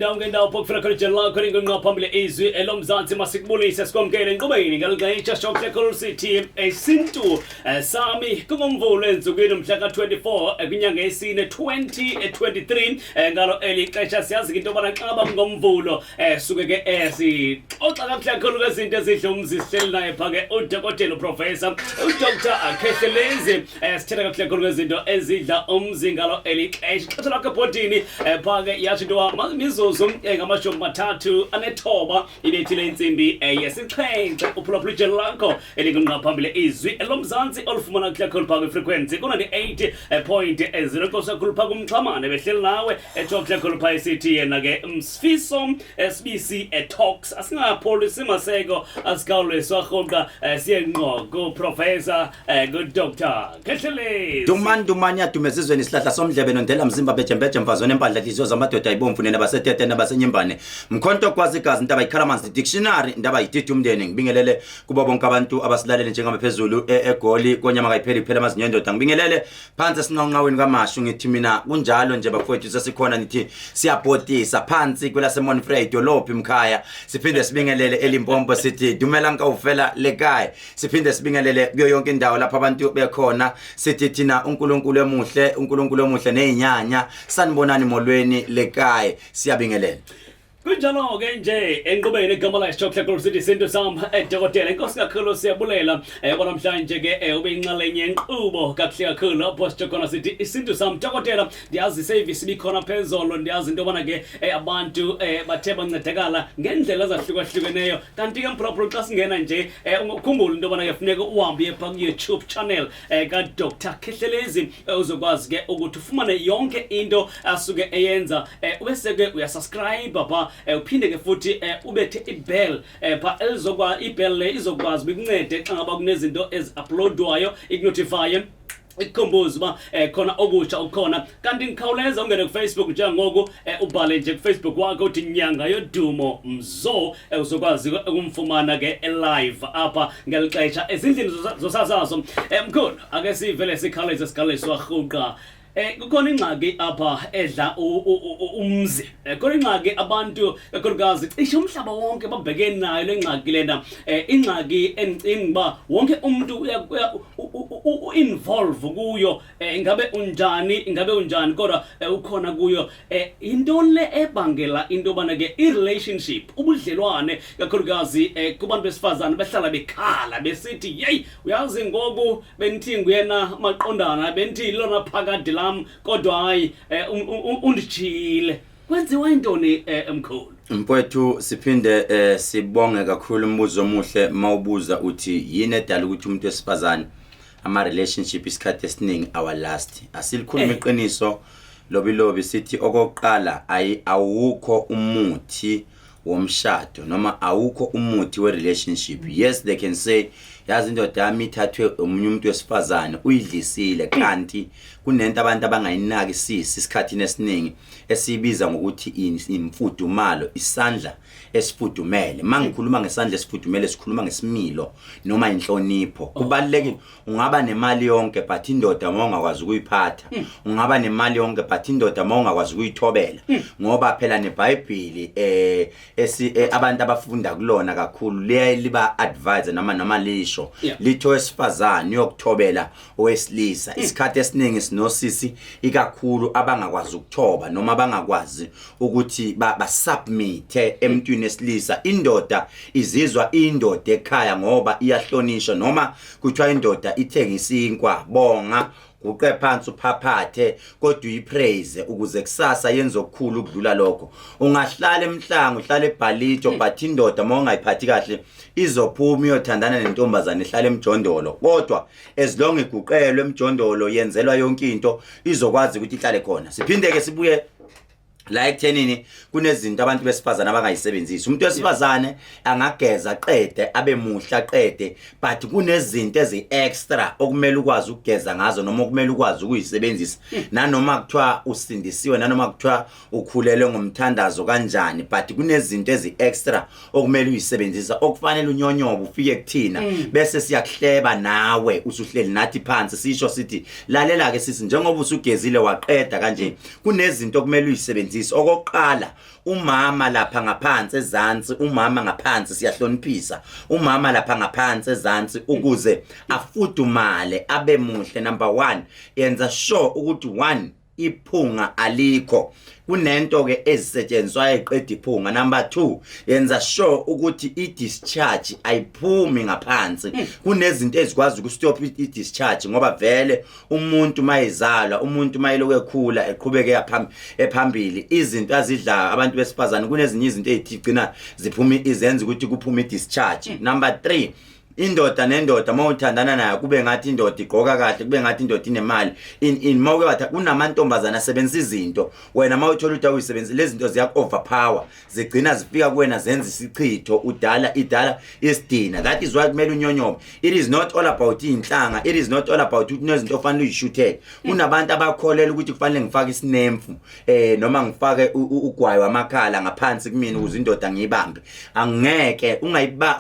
Ndawo ngendawo pho kufika khona ijele lakho lingqo phambili izwi elomzansi. Masikubulise, sikwamukele enqubeni ngalixesha shokuhle sithi esintu sami. Kungomvulo ensukwini mhla ka-24 kwinyanga yesine 2023. Ngalo eli xesha siyazi into yobana xa bangomvulo suke ke sixoxa kakuhle kakhulu kwezinto ezidla umzi. Sihleli naye pha ke udokotela, uprofessor, uDr Khehlelezi. Sithetha kakuhle kakhulu kwezinto ezidla umzi ngalo eli xesha. Ixesha lakho ebhodini pha ke yatsho into mizuzu 39 ibethile intsimbi yesixhenxe. Uphulaphula ijelo lakho elingungqa phambili izwi elomzantsi olufumana kuhle kakhulu phaa kwifrequency ku-98.0. Nkosi kakhulu phaa kumxhamane behleli nawe etsho kuhle kakhulu phaa esithi yena ke Msifiso SBC Talks. Asingapholisi maseko, asikhawulwe rhuqa siye ngqo kuprofessor, kuDr Khehlelezi. Dumani, dumani, yadume ezizweni isihlahla somdlebe nondela mzimba bejembeje mfazweni empandla nhliziyo zamadoda ayibomvu nina basetete nabasenyimbane mkhonto kwazi igazi ntaba ikhalamanzi dictionary ndaba yididi umndeni. Ngibingelele kubo bonke abantu abasilalele njengabe phezulu eGoli konyama kayipheli kuphela amazinyo endoda. Ngibingelele phansi esinqanqaweni kaMashu. Ngithi mina kunjalo nje bafowethu, sesikhona. Nithi siyabhodisa phansi kwelaseMonfrey idolophi mkhaya. Siphinde sibingelele eLimpopo, sithi dumelang kaofela le kae. Siphinde sibingelele kuyo yonke indawo lapho abantu bekhona. Sithi thina uNkulunkulu emuhle, uNkulunkulu omuhle nezinyanya. Sanibonani, molweni, le kae? Siyabingelela. Kunjalo-ke nje enqubeni igama la Chocolate City Sintu sam. Dokotela, inkosi kakhulu, siyabulela namhlanje ke ube inxalenye yenkqubo kakuhle kakhulu lapho sitsho khona sithi isintu sam. Dokotela, ndiyazi iservice ibikhona phezolo, ndiyazi into yobana ke abantu bathe bancedakala ngendlela ezahlukahlukeneyo. Kanti ke mphulaphula, xa singena nje ukhumbule into yobana ke funeka uhambe uye phaa ku-YouTube channel kaDr Khehlelezi, uzokwazi ke ukuthi ufumane yonke into asuke eyenza, ubese ke uyasubscribe pha, uphinde ke futhi ubethe ibell pha elizokwa ibell le izokwazi uba ikuncede xa ngaba kunezinto ezi-uploadwayo, ikunotifye, ikukhumbuze uba khona okutsha okukhona. Kanti ngikhawuleza ungene kuFacebook njengoku, ubhale nje kuFacebook wakho uthi Nyanga Yodumo Mzo, uzokwazi ukumfumana ke live apha ngeli xesha ezindlini zosasazo. Mkhulu, ake sivele sikhawuleze sikhawulezwa rhuqa. Kukhona ingxaki apha edla umzi. Khona ingxaki abantu kakhulukazi cishe umhlaba wonke babhekene nayo le ngxaki lena. Ingxaki endicinga uba wonke umuntu u-involve kuyo. Ingabe unjani, ingabe unjani, kodwa ukhona kuyo. Yintoni le ebangela into yobana ke i-relationship, ubudlelwane kakhulukazi kubantu besifazane behlala bekhala besithi, "Yeyi, uyazi ngoku bendithi nguyena maqondana, bendithi lona phakade lam, kodwa hayi, undijiyile"? Kwenziwa intoni, mkhulu? Mfowethu, siphinde sibonge kakhulu, umbuzo omuhle mawubuza uthi yini edala ukuthi umuntu wesifazane ama relationship isikhathi esiningi our last. Asilikhuluma iqiniso lobi lobi, sithi okokuqala ayi awukho umuthi womshado noma awukho umuthi we-relationship. Yes, they can say, "Yazi indoda yami ithathwe omunye umuntu wesifazane, uyidlisile." Kanti kunento abantu abangayinaki sisi isikhathini esiningi esiyibiza ngokuthi imfudumalo, isandla esifudumele. Mangikhuluma ngesandla esifudumele, sikhuluma ngesimilo noma inhlonipho. Kubalulekile. Ungaba nemali yonke, but indoda uma ungakwazi ukuyiphatha, ungaba nemali yonke, but indoda uma ungakwazi ukuyithobela, ngoba phela neBhayibheli esi abantu abafunda kulona kakhulu liyaye liba advise noma lisho lithi owesifazane uyokuthobela owesilisa. Isikhathi esiningi sinosisi ikakhulu abangakwazi ukuthoba noma abangakwazi ukuthi basubmit emntwini esilisa. Indoda izizwa indoda ekhaya ngoba iyahlonishwa, noma kuthiwa indoda ithenga isinkwa, bonga, guqe phansi uphaphathe, kodwa uyipraise ukuze kusasa yenze okukhulu ukudlula lokho. Ungahlala emhlanga, uhlala eBhalito, but indoda uma ungayiphathi kahle izophuma iyothandana nentombazane ehlala emjondolo, kodwa as long iguqelwe emjondolo, yenzelwa yonke into, izokwazi ukuthi ihlale khona. Siphinde ke sibuye la ekuthenini kunezinto abantu besifazane abangayisebenzisi. Umuntu wesifazane angageza aqede, abe muhle aqede, but kunezinto ezi-extra okumele ukwazi ukugeza ngazo noma okumele ukwazi ukuyisebenzisa, nanoma kuthiwa usindisiwe, nanoma kuthiwa ukhulelwe ngomthandazo kanjani, but kunezinto ezi-extra okumele uyisebenzisa, okufanele unyonyobe ufike kuthina bese siyakuhleba nawe usuhleli nathi phansi, sisho sithi, "Lalela ke sisi, njengoba usugezile waqeda kanje, kunezinto okumele uyisebenzise." ungayisebenzisi. Okokuqala, umama lapha ngaphansi ezansi, umama ngaphansi siyahloniphisa umama lapha ngaphansi ezansi ukuze afudumale abe muhle. Number 1, yenza sure ukuthi 1 iphunga alikho. Kunento ke ezisetshenziswayo eqeda iphunga. Number 2, yenza sure ukuthi i-discharge ayiphumi ngaphansi. Kunezinto ezikwazi ukustop i-discharge, ngoba vele umuntu mayezalwa, umuntu mayeloku ekhula eqhubeke yaphambili ephambili, izinto azidlayo abantu besifazane, kunezinye izinto ezigcina ziphuma izenza ukuthi kuphume i-discharge. Number 3, indoda nendoda mawuthandana nayo, kube ngathi indoda igqoka kahle, kube ngathi indoda inemali in mawuke wathi kunamantombazana asebenzisa izinto, wena mawuthola ukuthi awuyisebenzisi lezi zinto, ziyaku overpower, zigcina zifika kuwena zenza isichitho, udala idala isidina. That is why kumele unyonyobe. It is not all about inhlanga, it is not all about ukuthi kunezinto ofanele uyishuthele. Kunabantu abakholela ukuthi kufanele ngifake isinemfu noma ngifake ugwayi wamakhala ngaphansi kumina ukuze indoda ngiyibambe. Angeke,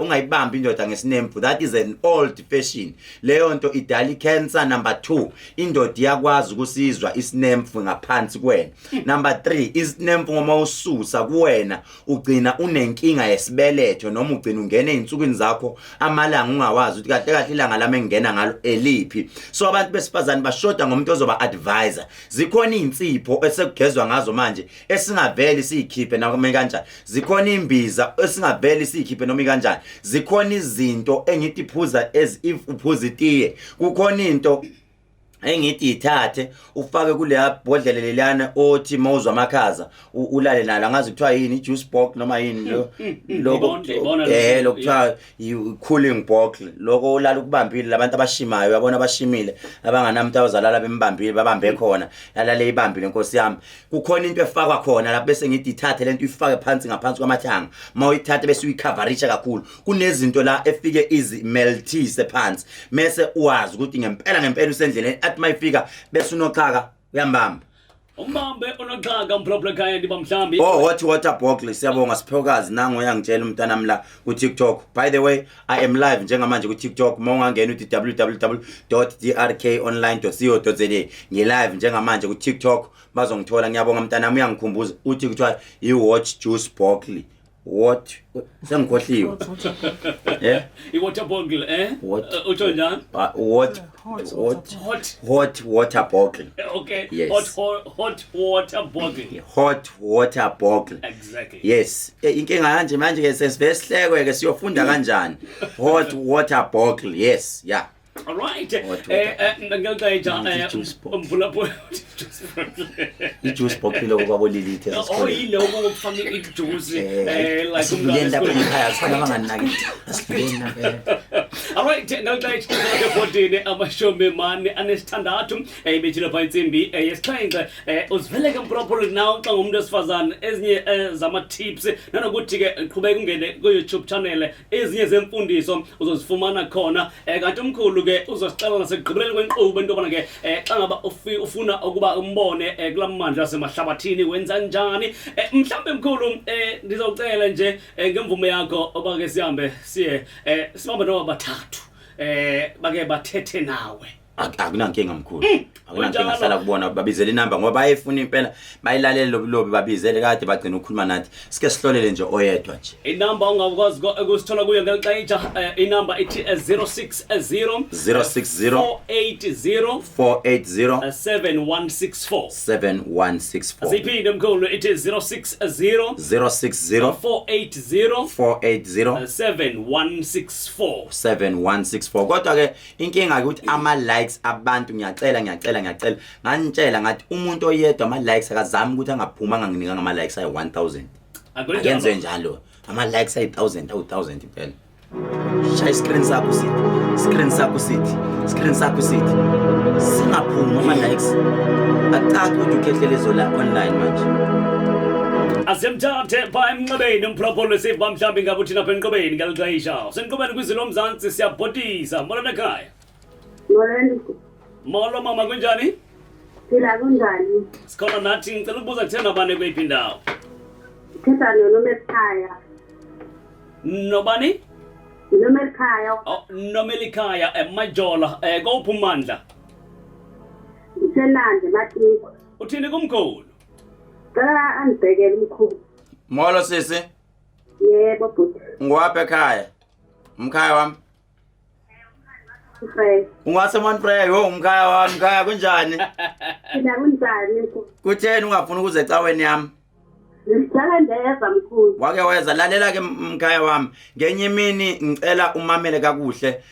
ungayibambi indoda ngesinemfu. That is an old fashion, leyo nto idala icancer. Number 2, indoda iyakwazi ukusizwa isinemfu ngaphansi kuwena. Number 3, isinemfu ngoma ususa kuwena ugcina unenkinga yesibeletho, noma ugcina ungena ezinsukwini zakho amalanga ungawazi ukuthi kahle kahle ilanga lami engingena ngalo eliphi. So abantu besifazane bashoda ngomuntu ozoba advisor. Zikhona izinsipho esekugezwa ngazo manje esingaveli siyikhiphe noma kanjani, zikhona imbiza esingaveli siyikhiphe noma kanjani, zikhona izinto engithi phuza as if uphuza itiye, kukhona into engithi ithathe ufake kuleya bhodlela leliyana othi mawuzwa amakhaza ulale nalo, angazi kuthiwa yini, i-juice box noma yini lo lokho. Ngibona lokho. Lokuthiwa i-cooling bottle, lokho ulala ukubambile. Labantu abashimayo, uyabona, abashimile abanganamuntu abazalala bembambile, babambe khona, yalale ibambile, nkosi yami. Kukhona into efakwa khona lapho, bese ngithi ithathe lento uyifake phansi ngaphansi kwamathanga. Mawuyithathe bese uyicoverisha kakhulu, kunezinto la efike izimeltise phansi, mese uwazi ukuthi ngempela ngempela usendleleni. Athi mayifika bese unoxhaka uyambamba. Umbambe unoxhaka mphulaphula ekhaya, ndiba mhlambi. Oh, hot water bottle. Siyabonga siphokazi, nango uyangitshela umntanami la ku TikTok. By the way, I am live njengamanje ku TikTok. Mawungangena uthi www.drkonline.co.za, ngi live njengamanje ku TikTok, bazongithola. Ngiyabonga mntanami, uyangikhumbuza. Uthi kuthiwa i watch juice bottle. What? Sengikhohliwe. Yeah. I-water bottle, eh? What? Utsho njani? What Hot what Hot. Hot water bottle. Okay. Yes. Hot water bottle. Hot water bottle. Exactly. Yes. Inkinga kanje manje ke sesivele sihlekwe ke, siyofunda kanjani? Hot water bottle. Yes, yeah. All right. Hot water. Ngexesha I-juice box. umphulaphula juice bottle. I-juice bottle lokho kwabolilithe Oh, esikoleni. yiloko okufaka ijuice like Asidluleni lapha umntwana. ekhaya, sikhona abanganaki. Asidluleni lapha. All right, ngexesha 14 46 ibethile pha intsimbi yesixhenxe. Uziveleke mphulaphuli nawe xa ngumuntu wesifazane, ezinye zama-tips, nanokuthi ke qhubeka ungene ku-YouTube channel, ezinye zemfundiso uzozifumana khona. Kanti umkhulu ke uzosixelela nasekugqibeleni kwenkqubo into yobana ke xa ngaba ufuna ukuba umbone kulaa mmandla wasemahlabathini wenza njani. Mhlawumbe mkhulu, ndizawucela nje ngemvume yakho oba ke sihambe siye sibambe noba bathathu bake bathethe nawe. Akunankinga mkhulu. Akunankinga. Kunjalo. Hlala kubona, babizele inamba ngoba bayefuna impela, bayilalele lobi, babizele kade bagcina ukukhuluma nathi. Sike sihlolele nje oyedwa nje. Inamba ongakwazi ukusithola kuyo ngeli xesha, inamba ithi 060 060 480 480 7164. 7164. Siyiphinde mkhulu, ithi 060 060 480 480 7164. 7164. Kodwa ke inkinga ukuthi ama likes abantu, ngiyacela, ngiyacela, ngiyacela, nganitshela ngathi umuntu oyedwa ama likes akazami ukuthi angaphuma anganginika ngama likes ayi 1000. Akenze njalo, ama likes ayi 1000, awu 1000 impela. Shaya screen sakho sithi, screen sakho sithi, screen sakho sithi singaphumi ama likes acaca ukuthi ukhehlelezo la online manje. Asimthathe pha emnxebeni umphulaphuli, siva mhlawumbi ngabe uthina apha enqubeni ngeli xesha usenqubeni kwizwe lomzantsi. Siyabhotisa, molo nekhaya. Molweni. Molo mama, kunjani? Phila, kunjani? Sikhona nathi. Ngicela ukubuza, kuthena nabani, kweyiphi indawo? Thetha noNomelikhaya. Nobani? Nomelikhaya. Oh, Nomelikhaya emajola, kowuphi ummandla? Ngisenandi Matiko. Uthini kumkhulu? Cela angibhekele umkhulu. Molo sisi. Yebo bhuti. Ungowaphi ekhaya? Umkhaya wami. Fresh. Ungase Mount yo umkhaya wami, mkhaya kunjani? Phila kunjani mkhulu? Kutheni ungafuni ukuza ecaweni yami? Ngidlala ndeza mkhulu. Wake weza lalela ke mkhaya wami. Ngenye imini ngicela umamele kakuhle.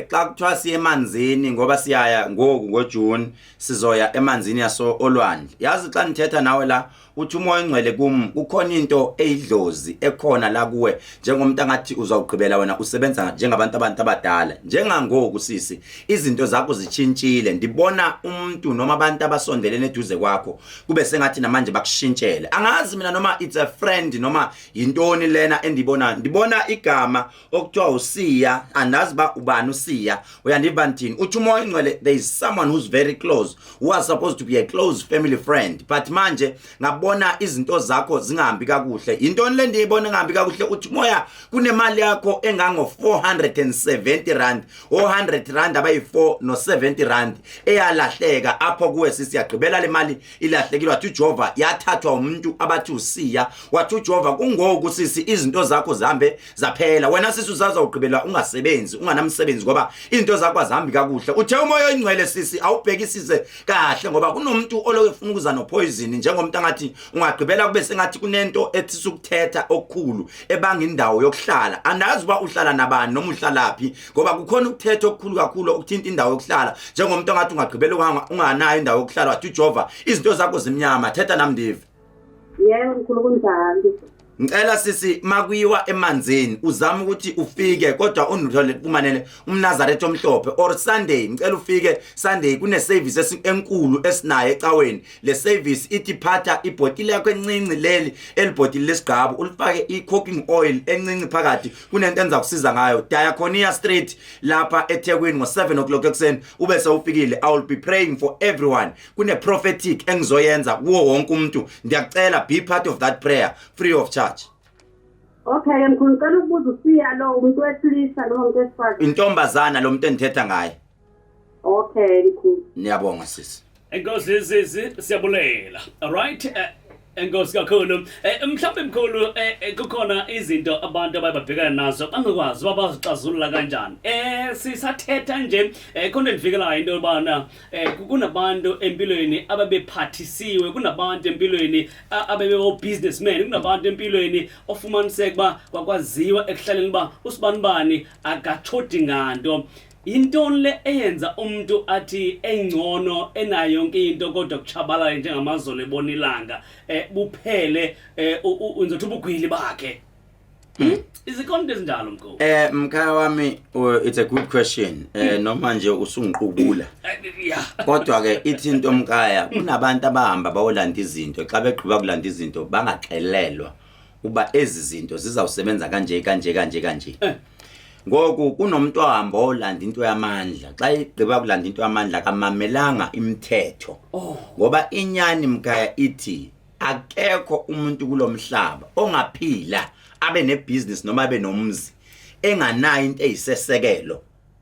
Xa kuthiwa siye emanzini ngoba siyaya ngoku ngoJune sizoya emanzini yaso olwandle. Yazi xa ndithetha nawe la uthi umoya ongcwele kum kukhona into eyidlozi ekhona la kuwe njengomuntu angathi uzawugqibela wena usebenza njengabantu abantu abadala. Njengangoku sisi izinto zakho zitshintshile, ndibona umuntu noma abantu abasondelene eduze kwakho kube sengathi namanje bakushintshele. Angazi mina noma it's a friend noma yintoni lena endibona. Ndibona igama okuthiwa uSiya, andazi ba ubani uSiya, uyandiva ndithini? Uthi umoya ongcwele there is someone who's very close, who was supposed to be a close family friend, but manje ngabona izinto zakho zingahambi kakuhle. Yintoni le ndiyibona ingahambi kakuhle? Uthi moya kunemali yakho engango 470 rand, o 100 rand abayi-4 no-70 rand eyalahleka apho kuwe sisi. Yagqibela le mali ilahlekile, wathi uJehova yathathwa umuntu abathi uSiya. Wathi uJehova kungoku sisi izinto zakho zihambe zaphela. Wena sisi uzaza ugqibela ungasebenzi, unganamsebenzi ngoba izinto zakho azihambi kakuhle. Uthe umoya oyingcwele sisi awubhekisise kahle ngoba kunomuntu oloku efuna ukuza nopoison, njengomuntu angathi ungagqibela kube sengathi kunento ethi ukuthetha okukhulu ebanga indawo yokuhlala. Andazi uba uhlala nabani noma uhlalaphi ngoba kukhona ukuthetha okukhulu kakhulu okuthinta indawo yokuhlala, njengomuntu angathi ungagqibela unganayo indawo yokuhlala. Wathi uJehova izinto zakho zimnyama. Thetha nami ndive. Yebo mkhulu kunjani? Ngicela sisi makuyiwa emanzini uzame ukuthi ufike, kodwa unuthole kumanele umNazaretha omhlophe or Sunday. Ngicela ufike Sunday, kune service enkulu esinayo ecaweni. Le service ithi phatha ibhotile yakho encinci, leli elibhotile lesigqabo, ulifake i-cooking oil encinci phakathi, kunento enza kusiza ngayo. Diaconia Street lapha eThekwini ngo-7 o'clock ekuseni ube sewufikile. I will be praying for everyone, kune prophetic engizoyenza kuwo wonke umuntu. Ndiyakucela, be part of that prayer, free of charge. Okay mkhulu, ngicela ukubuza uSiya lo umuntu wesilisa noma umuntu wesifazane? Intombazana lo muntu endithetha ngaye. Okay mkhulu. Niyabonga sisi. Enkosi sisi, siyabulela. Alright, enkosi kakhulu. Mhlawumbe mkhulu, kukhona izinto abantu abaye babhekana nazo bangakwazi uba bazixazulula kanjani. Sisathetha nje khona endifikelayo into yobana kunabantu empilweni ababephathisiwe, kunabantu empilweni abebebo-businessmen, kunabantu empilweni ofumaniseka uba kwakwaziwa ekuhlaleni uba usibanibani akatshoti nganto. Yintoni le eyenza umuntu athi engcono enayo yonke into kodwa kutshabalale njengamazolo ebona ilanga, buphele ngizothi ubugwili bakhe? Izikhona into ezinjalo mkhulu? Mkhaya wami, it's a good question. Noma nje usungiqubula. Kodwa ke ithi into mkhaya, kunabantu abahamba bayolanda izinto, xa begqiba kulanda izinto bangaxelelwa uba ezi zinto zizawusebenza kanje kanje kanje kanje. Ngoku kunomuntu ohamba olanda into yamandla, xa igqiba kulanda into yamandla kamamelanga imithetho. Ngoba inyani mkhaya ithi akekho umuntu kulomhlaba ongaphila abe nebusiness noma abe nomzi enganayo into eyisesekelo.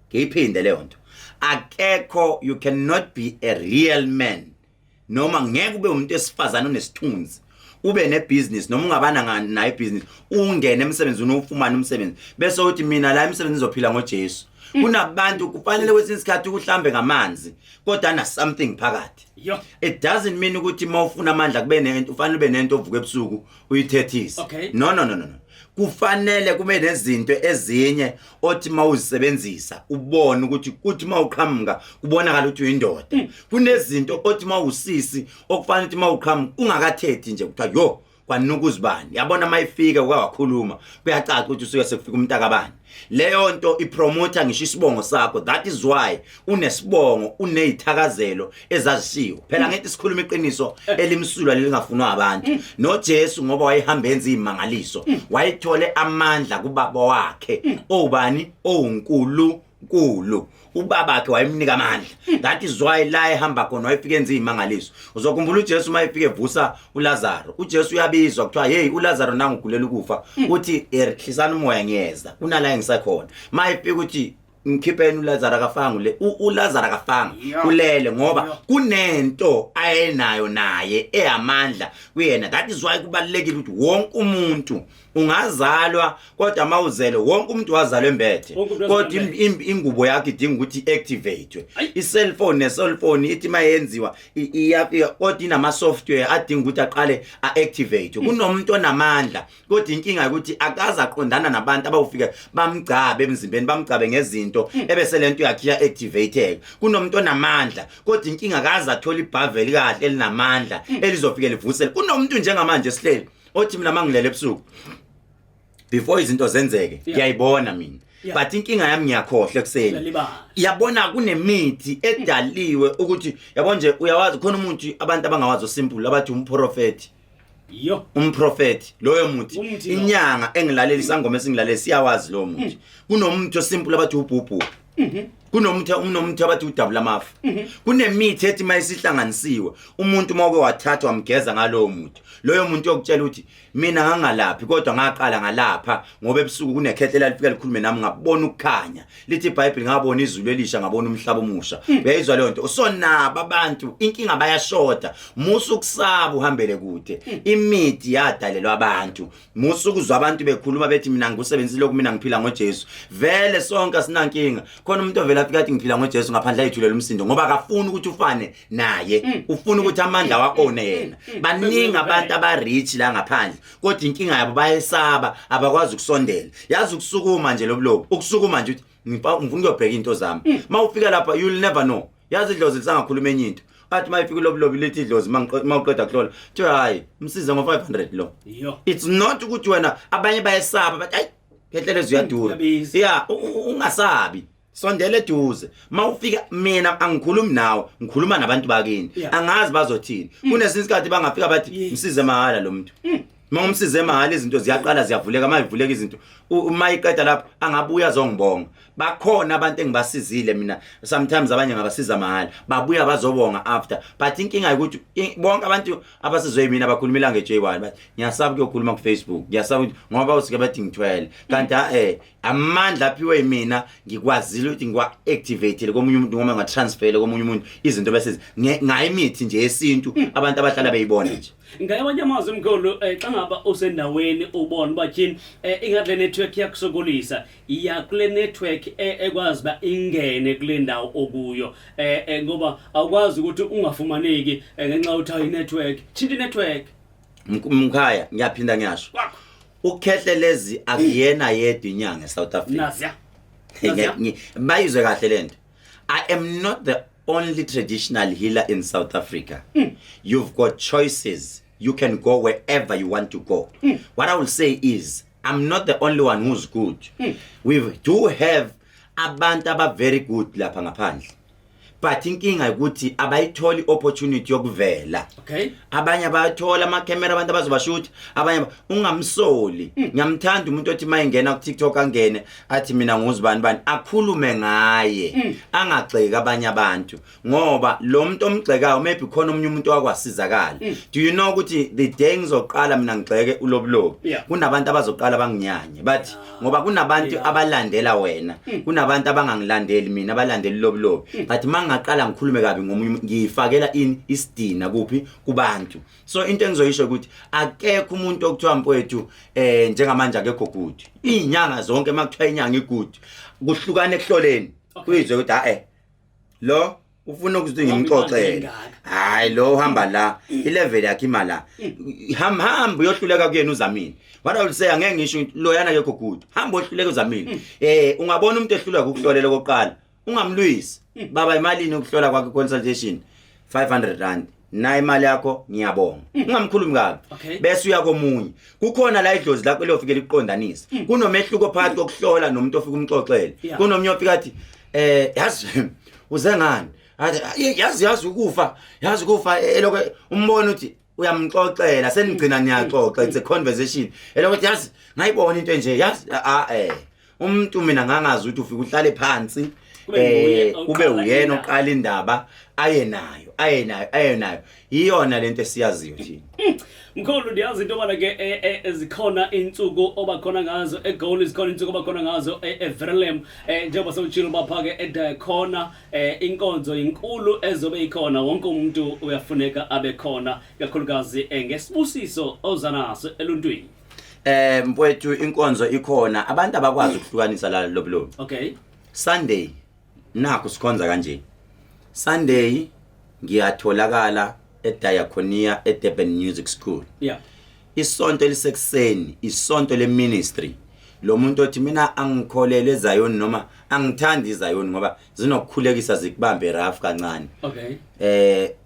Ngiyiphinde leyo nto, akekho. You cannot be a real man noma ngeke ube umuntu esifazana onesithunzi ube nebusiness noma ungabana nayo ibusiness, ungene emsebenzini ufumane umsebenzi bese uthi mina la emsebenzini ngizophila ngoJesu. Kunabantu kufanele kwesinye isikhathi ukuhlambe ngamanzi kodwa na something phakathi. It doesn't mean ukuthi mawufuna amandla kube nento, ufanele ube nento ovuka ebusuku uyithethise. No, no, no, no, no, kufanele kube nezinto ezinye othi mawuzisebenzisa ubone ukuthi kuthi mawuqhamuka kubonakala ukuthi uyindoda. Kunezinto othi mawusisi okufanele ukuthi mawuqhamuka ungakathethi nje kuthiwa yo kwanukuzibani, yabona mayifika kwawakhuluma kuyacaca ukuthi usuke sekufika umntakabani. Leyo nto ipromoter ngisho isibongo sakho. That is why unesibongo, unezithakazelo ezazishiwo phela. Ngithi sikhuluma iqiniso elimsulwa lelingafunwa abantu. NoJesu ngoba wayehamba enza izimangaliso wayethole amandla kubaba wakhe owubani owunkulu nkulu, ubabakhe wayemnika amandla. That is why la ehamba khona wayefika enza izimangaliso. Uzokhumbula uJesu uma efika evusa uLazaro, uJesu uyabizwa kuthiwa hey, uLazaro nangu ugulela ukufa, uthi hlisana umoya, ngiyeza kunala engisakhona. Mayefika uthi Mkhipheni uLazaro, akafanga ule uLazaro akafanga, ulele ngoba kunento ayenayo naye eyamandla kuyena. That is why kubalulekile ukuthi wonke umuntu ungazalwa, kodwa mawuzele, wonke umuntu wazalwa embethe, Wonke umuntu wazalwa kodwa embethe. ingubo yakho idinga ukuthi i-activate. Ayi. I-cellphone ne-cellphone ithi mayenziwa iyafika, kodwa inama software adinga ukuthi aqale a-activate. Kunomuntu onamandla, kodwa inkinga ukuthi akaze aqondana nabantu abawufika bamgcabe emzimbeni, bamgcabe ngezinto, ebese lento yakhe iya-activateka. Kunomuntu onamandla, kodwa inkinga akaze athola ibhaveli kahle elinamandla elizofike livusele. Kunomuntu njengamanje sihleli othi mina mangilele ebusuku, before izinto zenzeke, ngiyayibona mina, but inkinga yami ngiyakhohlwa ekuseni. Uyalibala. Yabona, kunemithi edaliwe ukuthi, yabo nje, uyawazi khona umuntu abantu abangawazi osimple abathi umprofeti. Umprofeti loyo muthi. Umuthi lo. Inyanga engilalela, isangoma esingilalela siyawazi lowo muthi. Kunomuthi osimple abathi ubhubhu, kunomuthi, unomuthi abathi udabula amafu. Kunemithi ethi mayisihlanganisiwe, umuntu uma uke wathathwa wamgeza ngalowo muthi, loyo muntu yokutshela ukuthi mina ngangalaphi, kodwa ngaqala ngalapha ngoba ebusuku kunekhehle lifika likhulume nami, ngabona ukukhanya, lithi iBhayibheli, ngabona izulu elisha, ngabona umhlaba omusha. Uyayizwa leyo nto? So nabo abantu inkinga bayashoda. Musa ukusaba, uhambele kude. Imithi yadalelwa abantu. Musa ukuzwa abantu bekhuluma bethi mina ngikusebenzisile lokhu, mina ngiphila ngoJesu. Vele sonke asinankinga. Khona umuntu ovela afika athi ngiphila ngoJesu, ngaphandle ayithulela umsindo, ngoba akafuni ukuthi ufane naye, ufuna ukuthi amandla wa-one yena. Baningi abantu aba-rich la ngaphandle, kodwa inkinga yabo bayesaba, abakwazi ukusondela. Yazi, ukusukuma nje lobulobu, ukusukuma nje uthi ngifuna ukuyobheka into zami, uma ufika lapha you'll never know. Yazi, idlozi lisangakhuluma enye into, athi uma ifika ulobulobi lithi idlozi, uma uqeda kuhlola, kuthiwa hayi, msize ngo-500 lo. It's not ukuthi wena, abanye bayesaba, bathi ayi, Khehlelezi uyadura. Uyabiza. Ya, ungasabi, sondela eduze. Mawufika, mina angikhulumi nawe, ngikhuluma nabantu bakini. Angazi bazothini. Kunesinye isikhathi bangafika bathi msize mahhala lo muntu. Uma umsize mahhala, izinto ziyaqala ziyavuleka. Uma ivuleka izinto, uma iqeda lapho angabuya azongibonga. Bakhona abantu engibasizile mina, sometimes abanye ngabasiza mahhala, babuya bazobonga after. But inkinga ukuthi bonke abantu abasizwe yimina bakhulumela nge-J1, bathi ngiyasaba ukuyokhuluma ku-Facebook, ngiyasaba ukuthi ngoba usuke bathi ngithwele, kanti amandla aphiwe yimina ngikwazile ukuthi ngiwa-activate komunye umuntu, noma ngatransfere komunye umuntu izinto, bese ngayo imithi nje yesintu abantu abahlala beyibona nje. Ngayamanye amazwi, mkhulu, xa ngaba usendaweni ubona uba tyhini, ingathi le network iyakusokolisa, iya kule network ekwazi uba ingene kule ndawo okuyo, ngoba awukwazi ukuthi ungafumaneki ngenxa yokuthi ayi network. Tshintsha inetwork. Mkhaya, ngiyaphinda ngiyasho, kwakho uKhehlelezi akuyena yedwa inyanga eSouth Africa. Naziya. Naziya. Bayizwe kahle lento. I am not the only traditional healer in South Africa. You've got choices. You can go wherever you want to go. What I will say is I'm not the only one who's good. We do have abantu aba very good lapha ngaphandle, but inkinga ukuthi abayitholi opportunity yokuvela. Abanye bayathola amakhemera, abantu abazobashutha, abanye ungamsoli. Ngiyamthanda umuntu othi mayingena ku TikTok angene athi mina nguzibani bani, akhulume ngaye, angagxeki abanye abantu, ngoba lo muntu omgxekayo maybe khona omunye umuntu wakwasizakala. Do you know ukuthi the day ngizoqala mina ngigxeke ulobulobu, kunabantu abazoqala banginyanye, bathi ngoba kunabantu abalandela wena, kunabantu abangangilandeli mina, abalandela ulobulobu. But mangaqala ngikhulume kabi ngomunye umuntu, ngiyifakela ini isidina kuphi kubantu. So into engizoyisho ukuthi akekho umuntu okuthiwa mfowethu njengamanje akekho good. Izinyanga zonke, makuthiwa inyanga igood, kuhlukana ekuhloleni. Uyizwe ukuthi ha lo ufuna ukuthi ngimxoxele. Ingaka. Hayi, lo uhamba la, ilevel yakhe ima la. Hamba, hamba uyohluleka kuyena uzamile. What I will say, angeke ngisho ukuthi loyana akekho good. Hamba ohluleka uzamile. Ungabona umuntu ehluleka ukuhlolela kokuqala, ungamlwisi. Baba, imalini ukuhlola kwakhe, consultation? 500 rand. Na imali yakho, ngiyabonga. Ungamkhulumi kabi. Bese uya komunye. Kukhona la idlozi lakho eliyofike liqondanise. Kunomehluko phakathi kokuhlola nomuntu ofika umxoxele. Kunomnye ofika athi yazi uze ngani, athi "Ayi, yazi ukufa, yazi ukufa," eloko umbona uthi uyamxoxela, senigcina niyaxoxa, it's a conversation, eloko uthi yazi ngayibona into enje, yazi a umuntu mina ngangazi ukuthi ufika uhlale phansi. Kube nguye kube oqala uyena indaba. oqala indaba, aye nayo, aye nayo, aye nayo. Iyona lento esiyaziyo thina. Mkhulu, ndiyazi into yobana ke zikhona iintsuku obakhona ngazo eGoli, zikhona iintsuku obakhona ngazo eVerelem. Njengoba sewutshilo bapha ke eDiakonia, inkonzo inkulu ezobe ikhona, wonke umuntu uyafuneka abe khona, kakhulukazi ngesibusiso oza naso eluntwini. Mfowethu, inkonzo ikhona, abantu abakwazi ukuhlukanisa la lobulobu. Sunday nakho sikhonza kanje. Sunday ngiyatholakala eDiakonia eDurban Music School. Isonto elisekuseni, isonto leministry. Lo muntu othi mina angikholele eZion noma angithandi iZion ngoba zinokukhulekisa, zikubambe rough kancane.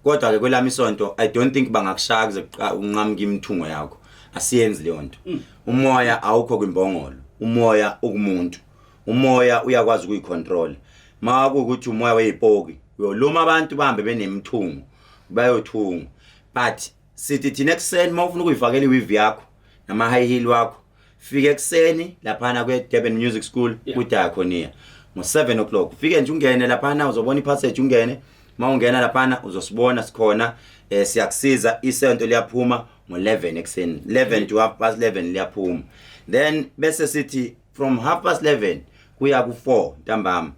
Kodwa ke kwelami isonto, I don't think bangakushaya kuze unqamuke imithungo yakho. Asiyenzi leyo nto. Umoya awukho kwimbongolo, umoya ukumuntu. Umoya uyakwazi ukuyicontrol. Makuwukuthi umoya weyipoki, uyoluma abantu bahambe benemithungo, bayothunga. But sithi thina ekuseni, mawufuna ukuyifakela iweave yakho nama high heel wakho, fike ekuseni laphana kwe Durban Music School, ku Diakonia ngo 7 o'clock. Ufike nje ungene laphana, uzobona ipassage, ungene. Mawungena laphana uzosibona sikhona, siyakusiza. Isonto liyaphuma ngo11 ekseni, 11 to half past 11 liyaphuma. Then bese sithi from half past 11 kuya ku4 ntambama,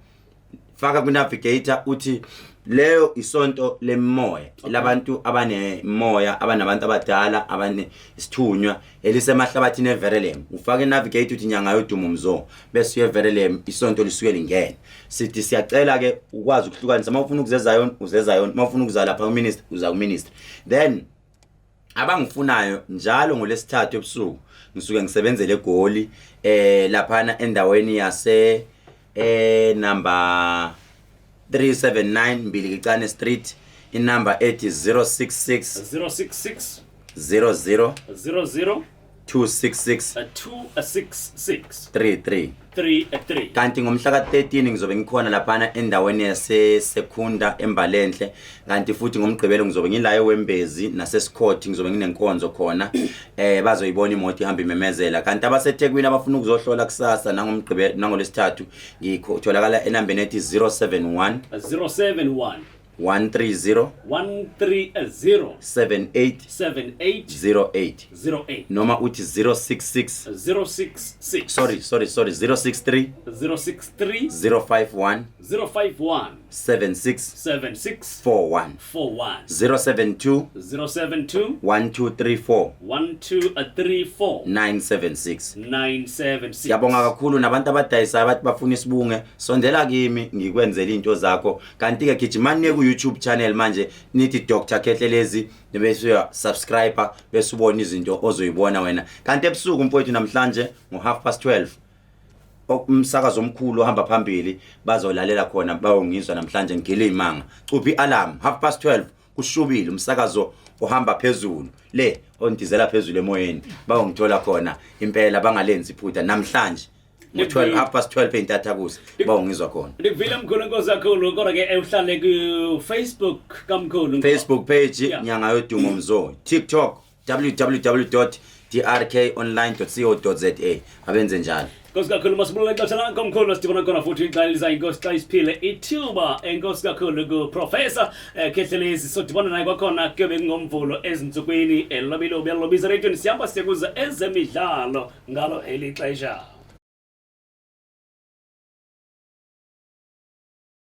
faka ku navigator uthi leyo isonto lemoya labantu abanemoya, abanabantu abadala, abane isithunywa elisemahlabathini eVerelem. Ufake inavigator uthi Nyanga Yodumo Mzo, bese uye eVerelem, isonto lisuke lingene. Sithi siyacela ke ukwazi ukuhlukanisa. Uma ufuna ukuza eZion, uze eZion. Uma ufuna ukuza lapha kuministry, uza kuministry. Then abangifunayo njalo ngolesithathu ebusuku ngisuke ngisebenzele eGoli, laphana endaweni yase number 379 Mbilikicane Street, inumber ethi 066 066 00 00 266 266 33. 33. Kanti ngomhla ka-13 ngizobe ngikhona laphana endaweni yaseSekunda eMbalenhle. Kanti futhi ngomgqibelo ngizobe ngila eWembezi naseScott, ngizobe nginenkonzo khona, bazoyibona imoto ihamba imemezela. Kanti abaseThekwini abafuna ukuzohlola kusasa nangomgqibelo nangolesithathu, ngitholakala enambeni ethi 071 071 130 130 78 78 08. 08. Noma uthi 066 066 Sorry, sorry, sorry, 063 063 051 051 76 76 41. 41. 072 072 1234 1234 976. 976. Siyabonga kakhulu. Nabantu abadayisayo abathi bafuna isibunge, sondela kimi ngikwenzele into zakho. Kanti ke gijimani niye ku YouTube channel manje, nithi Dr Khehlelezi, bese uya subscribe, bese ubona izinto ozoyibona wena. Kanti ebusuku mfowethu, namhlanje ngo half past 12, umsakazo omkhulu ohamba phambili bazolalela khona, bayongizwa namhlanje ngigile imanga. Cuphi alarm, half past 12 kushubile, umsakazo ohamba phezulu le ondizela phezulu emoyeni, bayongithola khona impela, bangalenzi iphutha namhlanje ngo-12, half past 12 entathakusa, bawungizwa khona. Ndikuvile mkhulu, enkosi kakhulu. Kodwa ke uhlale ku-Facebook kamkhulu. Facebook page, Nyanga Yodumo Mzo. TikTok, www.drkonline.co.za. Abenze njalo. Nkosi kakhulu, masibulele ixesha lakho mkhulu. Sidibana khona futhi ixa elizayo, inkosi xa isiphile ithuba. Enkosi kakhulu kuProfessor Khehlelezi. Sodibana naye kwakhona kuyobe kungomvulo ezintsukwini. Elobilobi alobisa radioni, sihamba siyekuza ezemidlalo ngalo eli xesha.